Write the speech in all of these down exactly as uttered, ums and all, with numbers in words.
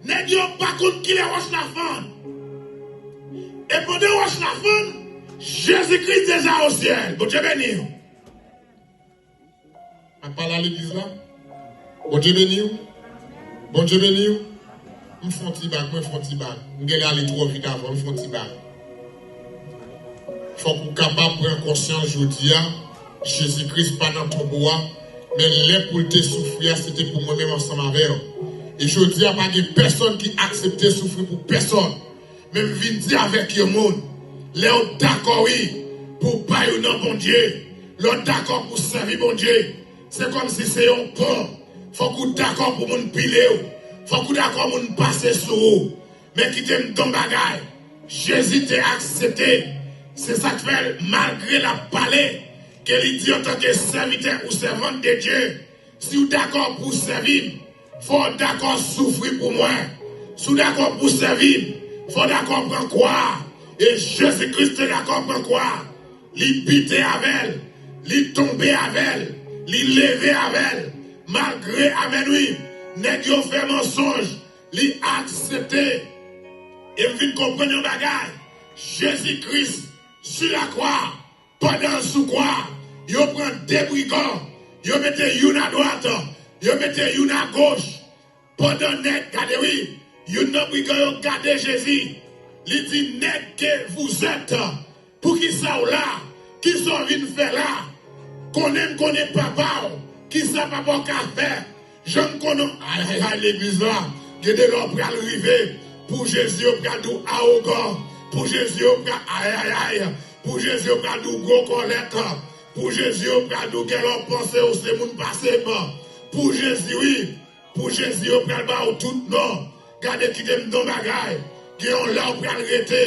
Nèg yo pa konn kilè wòch la fann. E pandan wòch la fann, Jezi Kris deja o syèl. Bondye beni w. M ap pale a legliz la. Bondye beni w. Bondye beni w. M fè yon ti bak, mwen fè yon ti bak. M genlè ale twò vit avan, m fè yon ti bak. Fòk ou kapab pran konsyans jodi a, Jezi Kris pa nan tonbo a, men lè pou l te soufri a, se te pou mwen menm ansanm avè w. E jodi a, pa gen pèsonn ki aksepte soufri pou pèsonn. Men m vin di avèk yon moun, lè w dakò, wi, pou w bay ou nan Bondye, lè w dakò pou w sèvi Bondye, se kòmsi se yon pon. Fòk ou dakò pou moun pile w. Fòk ou dakò moun pase sou ou. Men kite m di w yon bagay, Jezi te aksepte. Se sa k fè, malgre l ap pale, ke li di antanke sèvitè ou sèvant de Dye, si w dakò pou w sèvi m, fò w dakò soufri pou mwen. Si w dakò pou w sèvi m, fò w dakò pran kwa a. E Jezi Kris te dakò pran kwa a. Li bite avè l, li tonbe avè l, li leve avè l. Malgre, amèn wi, nèg yo fè mansonj, li aksepte. E m vin konprann yon bagay. Jezi Kris, sou lakwa, pandan l sou kwa, yo pran de brigan, yo mete youn adwat, yo mete youn agoch. Pandan nèg, gade wi, youn nan brigan yo gade Jezi. Li di, nèg ke vous êtes, poukisa w la? Kisa w vin fè la? Konnen m konnen papa w, kisa papa w ka fè? Jan m konnen, ay, ay, ay, legliz la, gen de lè w pral rive, pou Jezi yo pral di w awogan, pou Jezi yo pral, ay, ay, ay, pou Jezi yo pral di w gwo kòlèt, pou Jezi yo pral di w gen lè w panse w se moun pase m, pou Jezi wi, pou Jezi yo pral ba w tout non. Gade kite m di w bagay, gen yon lè w pral rete.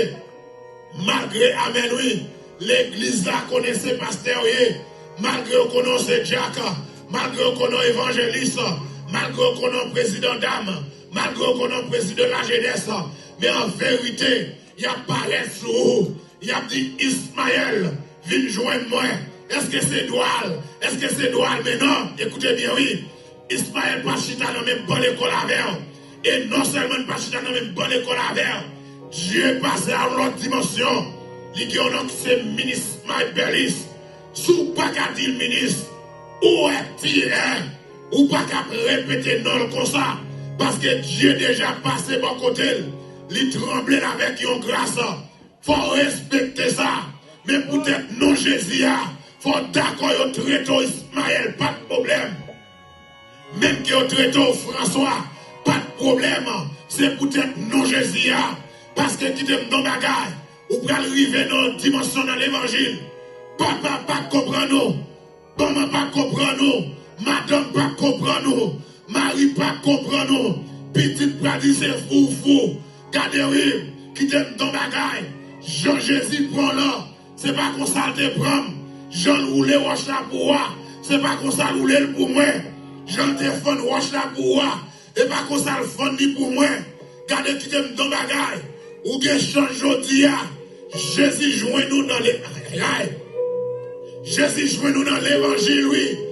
Malgre, amèn wi, legliz la konnen se pastè w ye, malgre yo konnen w se dyak, malgre yo konnen w evanjelis, malgre yo konnen w prezidan dam, malgre yo konnen w prezidan lajenès, men an verite, y ap parèt sou ou, y ap di, Ismayèl, vin jwenn mwen. Èske se dwa l? Èske se dwa l? Men non, ekoute byen wi. Ismayèl pa chita nan menm ban lekòl avè w. E non sèlman l pa chita nan menm ban lekòl avè w, Dye pase a yon lòt dimansyon. Li gen yon non ki se Minis Ismayèl Bèlis. Si w pa ka di l minis, ou wè ti, en, ou pa ka repete non l konsa. Paske Dye deja pase bò kote l. Li tranble l avèk yon gras. Fò w respekte sa. Men poutèt non Jezi a, fò w dakò yo trete w Ismayèl, pa t pwoblèm. Menm ke yo trete w Franswa, pa t pwoblèm. Se poutèt non Jezi a. Paske kite m di w bagay, ou pral rive nan yon dimansyon nan levanjil. Papa p ap konprann ou. Manman p ap konprann ou. Madanm p ap konprann ou. Mari p ap konprann ou. Pitit pral di se fou w fou. Gade wi, kite m di w bagay. Jan Jezi pran w lan, se pa konsa l te pran m. Jan l woule wòch la pou ou a, se pa konsa l woule l pou mwen. Jan l te fann wòch la pou ou a, e pa konsa l fann li pou mwen. Gade, kite m di w bagay. Ou gen chans jodi a. Jezi jwenn ou nan le-, ay, ay, ay. Jezi jwenn ou nan levanjil, wi.